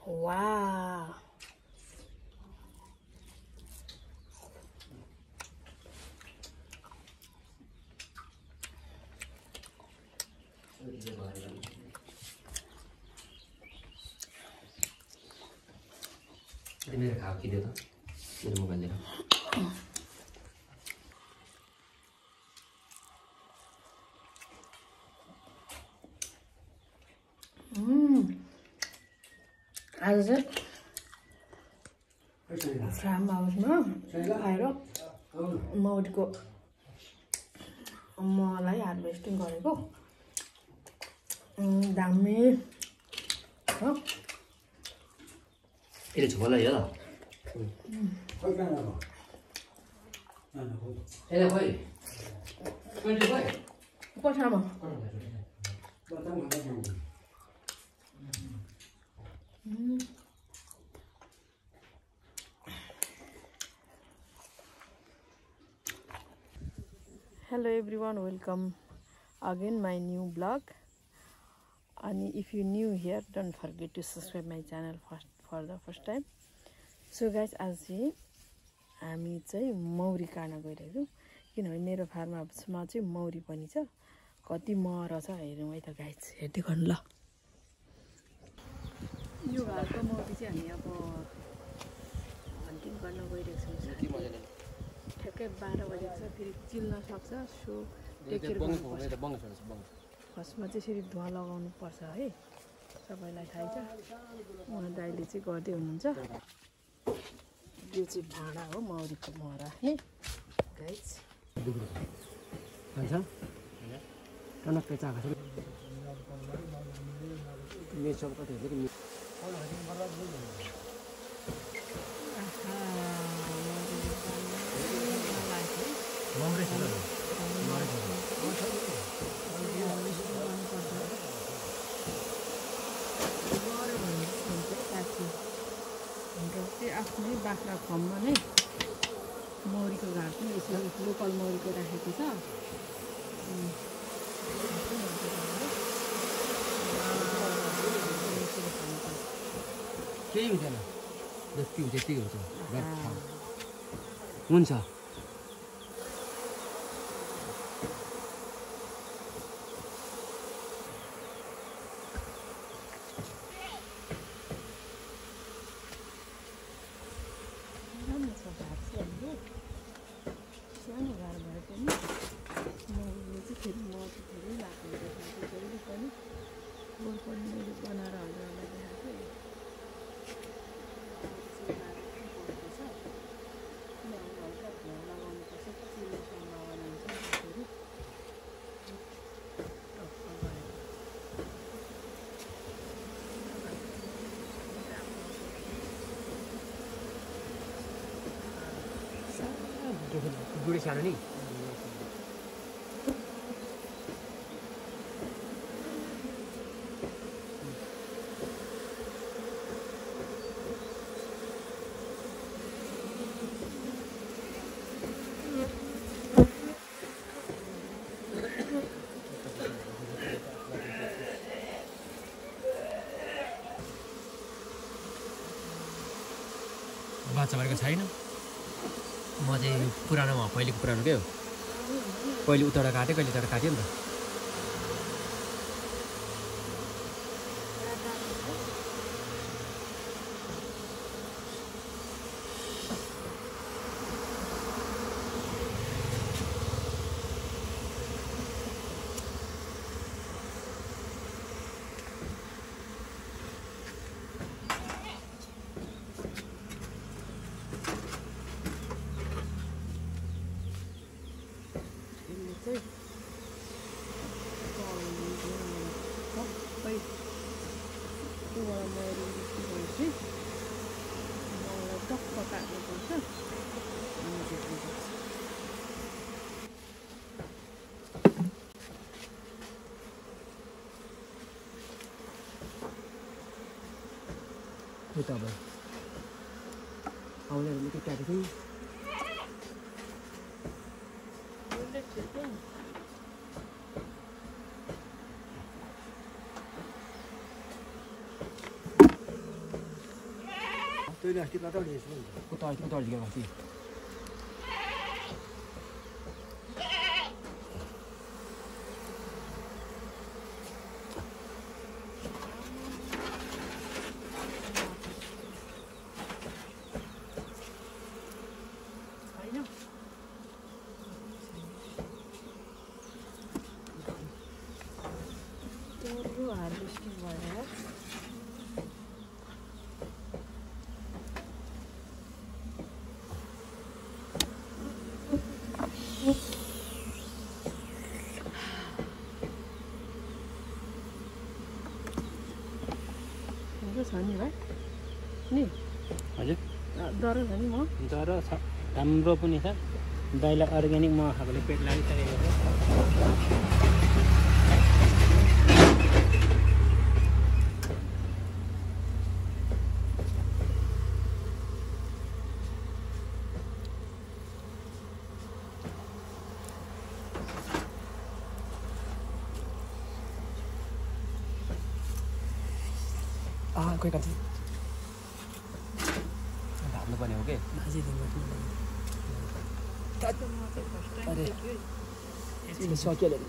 Wow. मेरे खाओ कि दे दो मेरे मोबाइल ले लो आज चाहिँ फार्म हाउसमा आएर मौरीको मलाई हार्भेस्टिङ गरेको दामी हो ये छोला ये ला ये भाई कौन सी भाई कोठामा Hello everyone, welcome again my new blog. And if you're new here, don't forget to subscribe my channel for the first time. So guys, आज चाहिँ हामी चाहिँ मौरी काट्न गइरहेको छौँ किनभने मेरो फार्म हाउसमा चाहिँ मौरी पनि छ कति मर छ हेरौँ है त गाइस हेर्दै गर्नु ल यो घरको मौरी चाहिँ हामी अब हन्टिङ गर्न गइरहेको छौँ ठ्याक्कै 12 बजेको छ फेरि चिल्न सक्छ सो फर्स्टमा चाहिँ यसरी धुवा लगाउनु पर्छ है सबैलाई थाहै छ उहाँ दाइले चाहिँ गर्दै हुनुहुन्छ यो चाहिँ भाँडा हो मौरीको मह राख्ने गाइस अच्छा टनक पे चाका छ मे सब कति हो कि मौरी छ आफ्नै बाख्रा फर्ममा नै मौरीको घाट पनि यसो लोकल मौरीको राखेको छ केही हुँदैन जति हुन्छ त्यति हुन्छ हुन्छ गुडी सानो नि बाछा भएको छैन म चाहिँ पुरानोमा पहिलेको पुरानो के हो पहिले उताबाट काटेँ कहिले उताबाट काट्यो नि त Puta ba. Awalnya ini kita di sini. तैँले अस्ति कता ल्याएछु नि उता झिकेको अस्ति हार्भेस्टिङ भयो छ नि भाइ नि हजुर डर छ नि म डर छ राम्रो पनि छ दाइलाई अर्ग्यानिक मह खाएकोले पेट लागिसकेको छ कोही काट्छ भाग्नु पर्ने हो कि अरे सकिहाल्यो